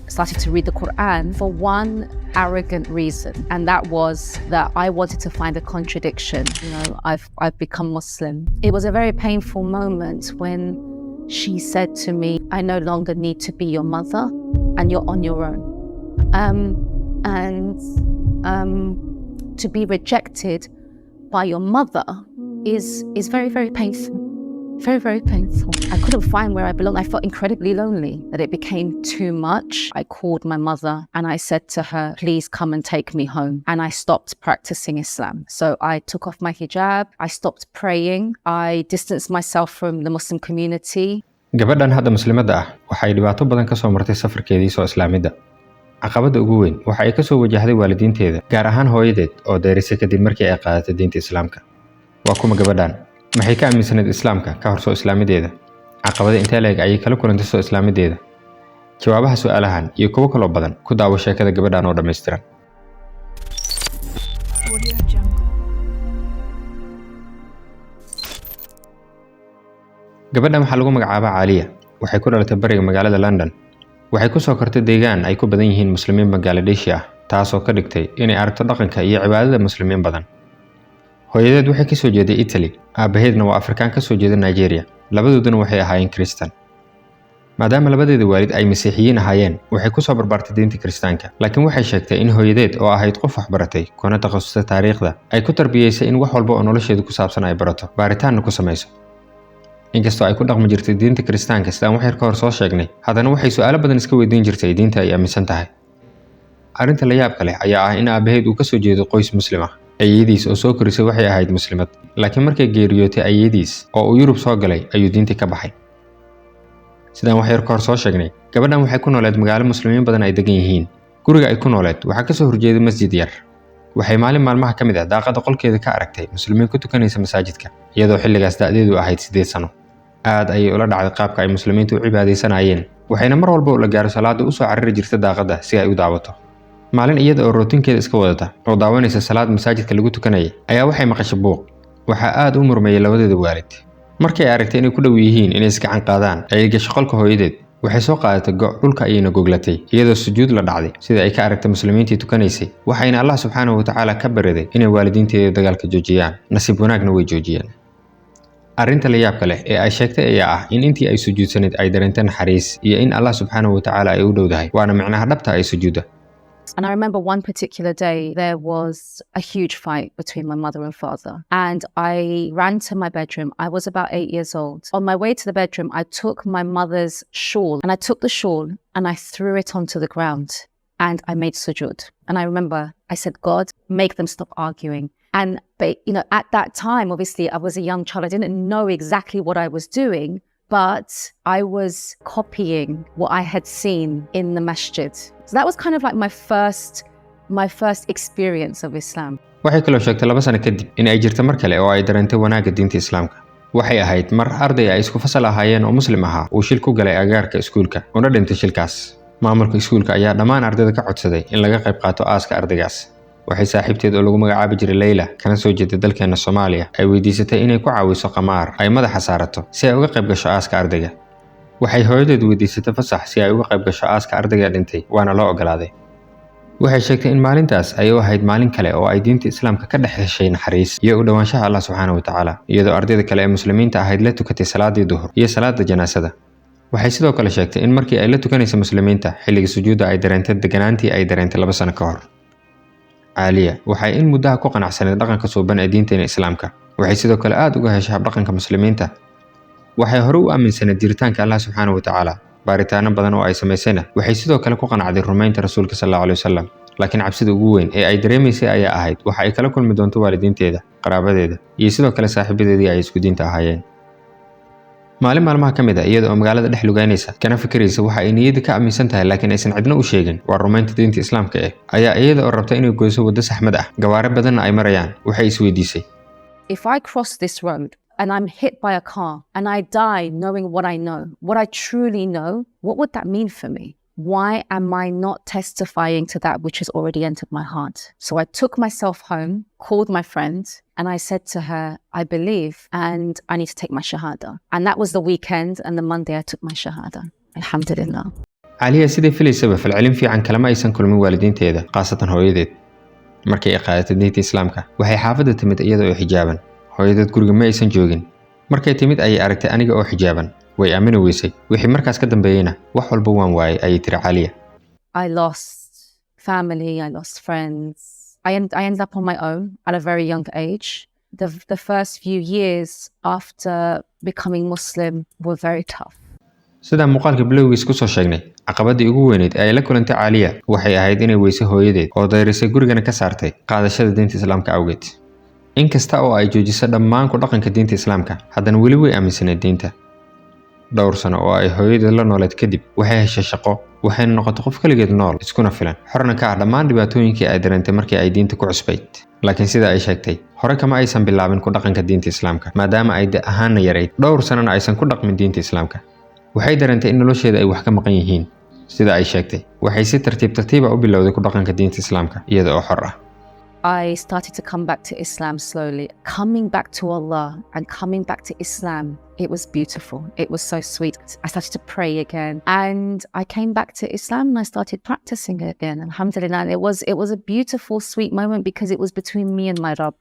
started to read the Quran for one arrogant reason, and that was that I wanted to find a contradiction. I've become Muslim. It was a very painful moment when she said to me, "I no longer need to be your mother, and you're on your own." And to be rejected by your mother is very, very painful. Very, very painful. I couldn't find where I belonged. I felt incredibly lonely, that it became too much. I called my mother and I said to her, "Please come and take me home." And I stopped practicing Islam. So I took off my hijab, I stopped praying, I distanced myself from the Muslim community. Gabadhan hadda muslimadda ah waxay dhibaato badan ka soo martay safarkeedii soo islaamidda. Caqabadda ugu weyn waxa ay ka soo wajahday waalidiinteeda, gaar ahaan hooyadeed oo dayrisay kadib markii ay qaadatay diinta Islaamka. Waa kuma gabadhan? Maxay ka aaminsanayd Islaamka ka hor soo islaamideeda? Caqabada intee leeg ayay kala kulantay soo islaamideeda? Jawaabaha su'aalahan iyo kuwo kaloo badan ku daawo sheekada gabadhan oo dhammaystiran. Audio Jungle. Gabadhan waxaa lagu magacaabaa Caaliya. Waxay ku dhalatay bariga magaalada London. Waxay ku soo kortay deegaan ay ku badan yihiin Muslimiin Bangaladeshi ah, taasoo ka dhigtay inay aragto dhaqanka iyo cibaadada Muslimiin badan. Hooyadeed waxay kasoo jeeday Italy, aabaheedna waa Afrikaan kasoo jeeda Nigeria. Labadooduna waxay ahaayeen Kristan. Maadaama labadeeda waalid ay Masiixiyiin ahaayeen, waxay kusoo barbaartay diinta Kiristaanka, laakiin waxay sheegtay in hooyadeed oo ahayd qof waxbaratay kuna takhasustay taariikhda ay ku tarbiyeysay in wax walba oo nolosheeda ku saabsan ay barato, baaritaanna ku samayso. Inkastoo ay ku dhaqmi jirtay diinta Kiristaanka, sidaan wax yar ka hor soo sheegnay, haddana waxay su'aalo badan iska weydiin jirtay diinta ay aaminsan tahay. Arrinta la yaabka leh ayaa ah in aabaheed uu kasoo jeedo qoys Muslim ah. Ayeyadiis oo soo korisay waxay ahayd Muslimad, laakiin markay geeriyootay ayeyadiis oo uu Yurub soo galay ayuu diintii ka baxay. Sidaan wax yar ka hor soo sheegnay, gabadhan waxay ku nooleed magaalo Muslimiin badan ay degan yihiin. Guriga ay ku nooleed waxaa kasoo horjeeday masjid yar. Waxay maalin maalmaha ka mid ah daaqada qolkeeda ka aragtay Muslimiin ku tukanaysa masaajidka, iyadoo xilligaas da'deedu ahayd 8 sano. Aad ayay ula dhacday qaabka ay Muslimiintu u cibaadaysanayeen, waxayna mar walba ula gaaro salaada usoo carari jirta daaqadda si ay u daawato. Maalin iyada oo rootinkeeda iska wadata oo daawanaysa salaad masaajidka lagu tukanayay ayaa waxay maqashay buuq. Waxaa aad u murmeeyay labadeeda waalid. Markii ay aragtay inay ku dhow yihiin inay isgacan qaadaan, ayay gashay qolka hooyadeed. Waxay soo qaadatay go', dhulka ayayna goglatay iyadoo sujuud la dhacday sida ay ka aragtay Muslimiintii tukanaysay, waxayna Allah subxaanahu watacaala ka bariday inay waalidiinteeda dagaalka joojiyaan. Nasiib wanaagna way joojiyeen. Arrinta la yaabka leh ee ay sheegtay ayaa ah in intii ay sujuudsanayd ay dareentay naxariis iyo in Allah subxaanahu watacaala ay u dhowdahay, waana micnaha dhabta ay sujuudda. And I remember one particular day, there was a huge fight between my mother and father. And I ran to my bedroom. I was about 8 years old. On my way to the bedroom, I took my mother's shawl and I took the shawl and I threw it onto the ground and I made sujud. And I remember I said, "God, make them stop arguing." And, but at that time, obviously, I was a young child. I didn't know exactly what I was doing, but I was copying what I had seen in the masjid. So that was kind of like my first experience of Islam. Waxay kaloo sheegtay 2 sano kadib in ay jirto mar kale oo ay dareentay wanaagga diinta Islaamka. Waxay ahayd mar arday ay isku fasal ahaayeen oo Muslim ahaa uu shil ku galay agaarka iskuulka una dhintay shilkaas. Maamulka iskuulka ayaa dhammaan ardayda ka codsaday in laga qayb qaato aaska ardaygaas. Waxay saaxiibteed oo lagu magacaabi jiray Leyla, kana soo jeeda dalkeena Soomaaliya, ay weydiisatay inay ku caawiso qamaar ay madaxa saarato si ay uga qayb gasho aaska ardayga. Waxay hooyadeed weydiisatay fasax si ay uga qayb gasho aaska ardayga dhintay, waana loo ogolaaday. Waxay sheegtay in maalintaas ay u ahayd maalin kale oo ay diinta Islaamka ka dhex heshay naxariis iyo u dhowaanshaha Allah subxaana wa tacaala, iyadoo ardayda kale ee Muslimiinta ahayd la tukatay salaadii duhur iyo salaada janaasada. Waxay sidoo kale sheegtay in markii ay la tukanaysa Muslimiinta xilliga sujuudda ay dareentay deganaantii ay dareentay 2 sano ka hor. Caaliya waxay in muddaha ku qanacsaneed dhaqanka suuban ee diinteena Islaamka. Waxay sidoo kale aad uga heshay habdhaqanka Muslimiinta. Waxay hore u aaminsaneed jiritaanka Allah subxaana wa tacaala. Baaritaano badan oo ay samaysayna waxay sidoo kale ku qanacday rumaynta Rasuulka sal Allahu alayhi wasalam, laakiin cabsida ugu weyn ee ay dareemaysay ayaa ahayd waxa ay kala kulmi doonto waalidiinteeda, qaraabadeeda iyo sidoo kale saaxiibadeedii ay isku diinta ahaayeen. Maalin maalmaha ka mid ah, iyada oo magaalada dhex lugaynaysa kana fikiraysa waxa ay niyadda ka aaminsan tahay laakiin aysan cidna u sheegin, waa rumaynta diinta Islaamka eh, ayaa iyada oo rabta inay goyso waddo saxmad ah, gawaari badanna ay marayaan, waxay isweydiisay: If I cross this road and I'm hit by a car and I die knowing what I know, what I truly know, what would that mean for me? Why am I not testifying to that which has already entered my heart? So I took myself home, called my friend, and I said to her, "I believe and I need to take my Shahada." And that was the weekend, and the Monday I took my Shahada. Alhamdulillah. Caaliya sidii filaysaba falcelin fiican kalama aysan kulmin waalidiinteeda, khaasatan hooyadeed. Markii ay qaadatay diinta Islaamka, waxay xaafadda timid iyada oo xijaaban. Hooyadeed guriga ma aysan joogin. Markay timid ayay aragtay aniga oo xijaaban. Way aamini weysay. Wixii markaas ka dambeeyeyna wax walba waan waayay, ayay tiri Caaliya. I lost family, I lost friends. I ended up on my own at a very young age. The first few years after becoming Muslim were very tough. Sidaan muuqaalka bilowgiis kusoo sheegnay, caqabadii ugu weyneyd ee ay la kulantay Caaliya waxay ahayd inay weyso hooyadeed oo dayrisay, gurigana ka saartay qaadashada diinta Islaamka awgeed. Inkasta oo ay joojiso dhammaan ku dhaqanka diinta Islaamka, haddana weli way aaminsaneed diinta. Dhowr sano oo ay hooyadeed la nooleed kadib, waxay heshay shaqo, waxayna noqotay qof keligeed nool, iskuna filan, xorna ka ah dhammaan dhibaatooyinkii ay dareentay markii ay diinta ku cusbayd. Laakiin sida ay sheegtay, hore kama aysan bilaabin ku dhaqanka diinta Islaamka, maadaama ay da ahaanna yarayd, dhowr sanana aysan ku dhaqmin diinta Islaamka. Waxay dareentay in nolosheeda ay wax ka maqan yihiin. Sida ay sheegtay, waxay si tartiib tartiiba u bilowday ku dhaqanka diinta Islaamka iyada oo xor ah. I started to come back to Islam slowly. Coming back to Allah and coming back to Islam, it was beautiful. It was so sweet. I started to pray again and I came back to Islam and I started practicing again. Alhamdulillah. And it was a beautiful, sweet moment because it was between me and my Rabb.